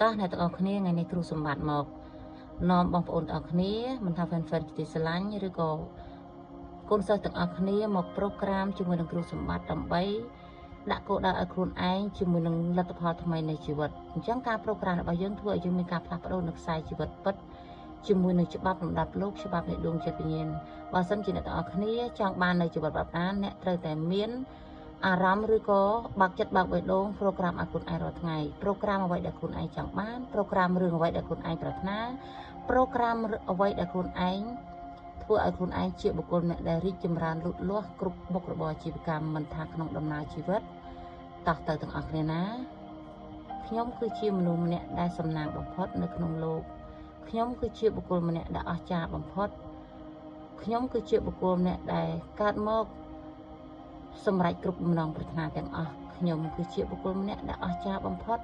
តោះអ្នកទាំងអស់គ្នាថ្ងៃនេះគ្រូសម្បត្តិមកនាំបងប្អូនទាំងអស់គ្នាមិនថា fan fan ជាទីស្រឡាញ់ឬក៏កូនសិស្សទាំងអស់គ្នាមក program ជាមួយនឹងគ្រូសម្បត្តិដើម្បីដាក់គោលដៅឲ្យខ្លួនឯងជាមួយនឹងលទ្ធផលថ្មីនៃជីវិតអញ្ចឹងការ program របស់យើងធ្វើឲ្យយើងមានការផ្លាស់ប្ដូរនៅខ្សែជីវិតពិតជាមួយនឹងច្បាប់លំដាប់លោកច្បាប់នៃដួងចិត្តវិញ្ញាណបើសិនជាអ្នកទាំងអស់គ្នាចង់បាននៅជីវិតបែបណាអ្នកត្រូវតែមានអារម្មណ៍ឬក៏បើកចិត្តបើកបេះដូង program ឲ្យខ្លួនឯងរាល់ថ្ងៃ program អ្វីដែលខ្លួនឯងចង់បាន program រឿងអ្វីដែលខ្លួនឯងប្រាថ្នា program អ្វីដែលខ្លួនឯងធ្វើឲ្យខ្លួនឯងជាបុគ្គលម្នាក់ដែលរីកចម្រើនលូតលាស់គ្រប់មុខរបរអាជីវកម្មមិនថាក្នុងដំណើរជីវិតតោះទៅទាំងអស់គ្នាណាខ្ញុំគឺជាមនុស្សម្នាក់ដែលសំណាងបំផុតនៅក្នុងលោកខ្ញុំគឺជាបុគ្គលម្នាក់ដែលអស្ចារ្យបំផុតខ្ញុំគឺជាបុគ្គលម្នាក់ដែលកើតមកសម្រេចគ្រប់បំណងប្រាថ្នាទាំងអស់ខ្ញុំគឺជាបុគ្គលម្នាក់ដែលអស្ចារ្យបំផុត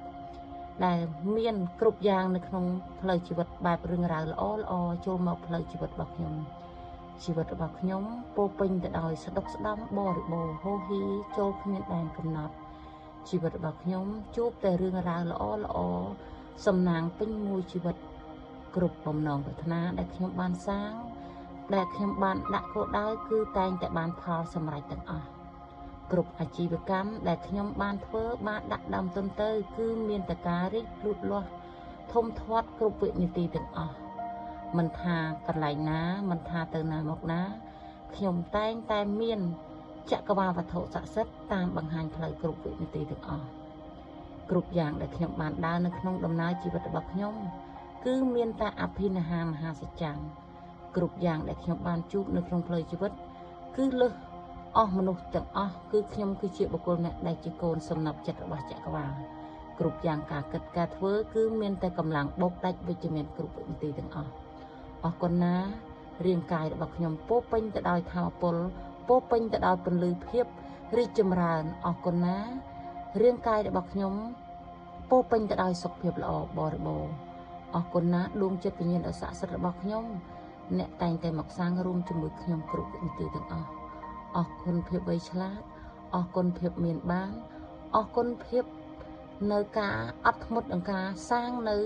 ដែលមានគ្រប់យ៉ាងនៅក្នុងផ្លូវជីវិតបែបរឿងរ៉ាវល្អល្អចូលមកផ្លូវជីវិតរបស់ខ្ញុំជីវិតរបស់ខ្ញុំពោពេញទៅដោយស្ដុកស្ដំបរិបូរណ៍ហូហ៊ីចូលគ្មានដែនកំណត់ជីវិតរបស់ខ្ញុំជួបតែរឿងរ៉ាវល្អល្អសំណាងពេញមួយជីវិតគ្រប់បំណងប្រាថ្នាដែលខ្ញុំបានសាងដែលខ្ញុំបានដាក់គោលដៅគឺតែងតែបានផលសម្រេចទាំងអស់គ្រប់អាជីវកម្មដែលខ្ញុំបានធ្វើបានដាក់ដើមទុនទៅគឺមានតែការរីកលូតលាស់ធំធាត់គ្រប់វិនាទីទាំងអស់មិនថាកន្លែងណាមិនថាទៅណាមកណាខ្ញុំតែងតែមានចក្រវាលវត្ថុស័ក្តិសិទ្ធិតាមបង្ហាញផ្លូវគ្រប់វិនាទីទាំងអស់គ្រប់យ៉ាងដែលខ្ញុំបានដើរនៅក្នុងដំណើរជីវិតរបស់ខ្ញុំគឺមានតែអភិនិហាមហាសច្ចំគ្រប់យ៉ាងដែលខ្ញុំបានជួបនៅក្នុងផ្លូវជីវិតគឺលើសអស់មនុស្សទាំងអស់គឺខ្ញុំគឺជាបុគ្គលម្នាក់ដែលជាកូនសំណប់ចិត្តរបស់ចក្រវាលគ្រប់យ៉ាងការគិតការធ្វើគឺមានតែកម្លាំងបោកដាច់វិជ្ជមានគ្រប់វិនាទីទាំងអស់អរគុណណារាងកាយរបស់ខ្ញុំពោពេញទៅដោយធម៌ពលពោពេញទៅដោយពន្លឺភាពរីកចម្រើនអរគុណណារាងកាយរបស់ខ្ញុំពោពេញទៅដោយសុខភាពល្អបរិបូរណ៍អរគុណណាដួងចិត្តវិញ្ញាណដ៏ស័ក្តិសិទ្ធិរបស់ខ្ញុំអ្នកតែងតែមកសាងរួមជាមួយខ្ញុំគ្រប់វិនាទីទាំងអស់អរគុណភាពវៃឆ្លាតអរគុណភាពមានបានអរគុណភាពនៅការអត់ធ្មត់នឹងការសាងនៅ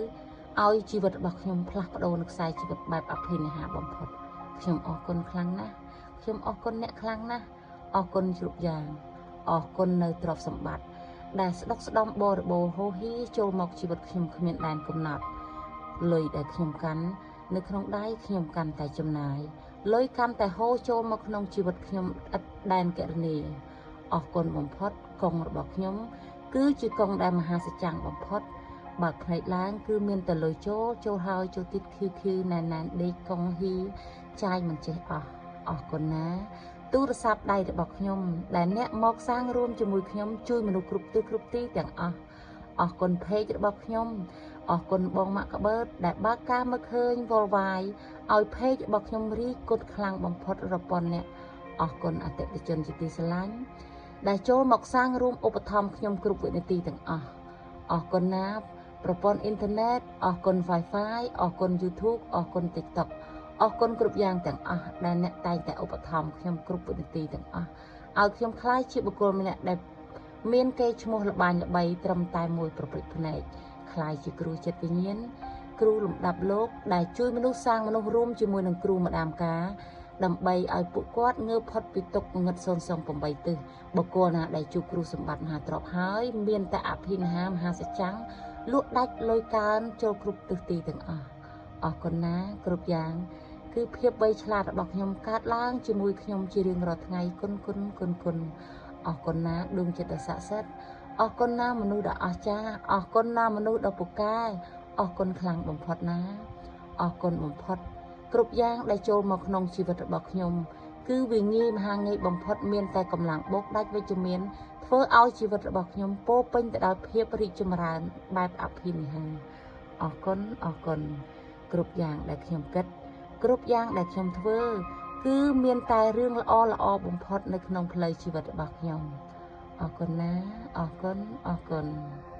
ឲ្យជីវិតរបស់ខ្ញុំផ្លាស់ប្ដូរនៅខ្សែជីវិតបែបអភិនិហាបំផុតខ្ញុំអរគុណខ្លាំងណាស់ខ្ញុំអរគុណអ្នកខ្លាំងណាស់អរគុណគ្រប់យ៉ាងអរគុណនៅទ្រព្យសម្បត្តិដែលស្ដុកស្ដំបរិបូរណ៍ហូហ៊ីចូលមកជីវិតខ្ញុំគ្មានដែនកំណត់លុយដែលខ្ញុំកាន់នៅក្នុងដៃខ្ញុំកាន់តែចំណាយលុយកាន់តែហូរចូលមកក្នុងជីវិតខ្ញុំឥតដែនកណនីអរគុណបំផុតកងរបស់ខ្ញុំគឺជាកងដែលមហាសច្ចំបំផុតបើកភ្នែកឡើងគឺមានតែលុយចូលចូលហើយចូលទៀតខ៊ឺខ៊ឺណែនណែនដេកកងហ៊ីចាយមិនចេះអស់អរគុណណាទូរស័ព្ទដៃរបស់ខ្ញុំដែលអ្នកមកសាងរួមជាមួយខ្ញុំជួយមនុស្សគ្រប់ទិសគ្រប់ទីទាំងអស់អរគុណ page របស់ខ្ញុំអរគុណបងម៉ាក់ក្បឺតដែលបើកការមើលឃើញវល់វាយឲ្យ page របស់ខ្ញុំរីកគុតខ្លាំងបំផុតរាប់ពាន់អ្នកអរគុណអតិថិជនជាទីស្រឡាញ់ដែលចូលមកសាងរួមឧបត្ថម្ភខ្ញុំគ្រប់វិនាទីទាំងអស់អរគុណណាប្រព័ន្ធអ៊ីនធឺណិតអរគុណ Wi-Fi អរគុណ YouTube អរគុណ TikTok អរគុណគ្រប់យ៉ាងទាំងអស់ដែលអ្នកតែងតែឧបត្ថម្ភខ្ញុំគ្រប់វិនាទីទាំងអស់ឲ្យខ្ញុំក្លាយជាបុគ្គលម្នាក់ដែលមានកេរ្តិ៍ឈ្មោះល្បាញល្បីត្រឹមតែមួយប្រព្រឹត្តភ្នែកក្លាយជាគ្រូចិត្តវិញ្ញាណគ្រូលំដាប់លោកដែលជួយមនុស្សសាងមនុស្សរួមជាមួយនឹងគ្រូម្ដាមការដើម្បីឲ្យពួកគាត់ងើបផុតពីទុក្ខងឹត008ទិសបុគ្គលណាដែលជួបគ្រូសម្បត្តិមហាទ្រព្យហើយមានតែអភិនិហាមហាសច្ចំលក់ដាច់លុយកើនចូលគ្រប់ទិសទីទាំងអស់អរគុណណាគ្រប់យ៉ាងគឺភាពវៃឆ្លាតរបស់ខ្ញុំកើតឡើងជាមួយខ្ញុំជារៀងរាល់ថ្ងៃគុណគុណគុណគុណអរគុណណាដួងចិត្តដ៏ស័ក្តិសិទ្ធិអរគុណណាមនុស្សដ៏អស្ចារ្យអរគុណណាមនុស្សដ៏ពូកែអរគុណខ្លាំងបំផុតណាអរគុណបំផុតគ្រប់យ៉ាងដែលចូលមកក្នុងជីវិតរបស់ខ្ញុំគឺវាងាយមហាងាយបំផុតមានតែកម្លាំងបោកដាច់វិជ្ជមានធ្វើឲ្យជីវិតរបស់ខ្ញុំពោពេញទៅដោយភាពរីកចម្រើនបែបអភិនិហាអរគុណអរគុណគ្រប់យ៉ាងដែលខ្ញុំគិតគ្រប់យ៉ាងដែលខ្ញុំធ្វើគឺមានតែរឿងល្អល្អបំផុតនៅក្នុងផ្លូវជីវិតរបស់ខ្ញុំអរគុណណាអរគុណអរគុណ។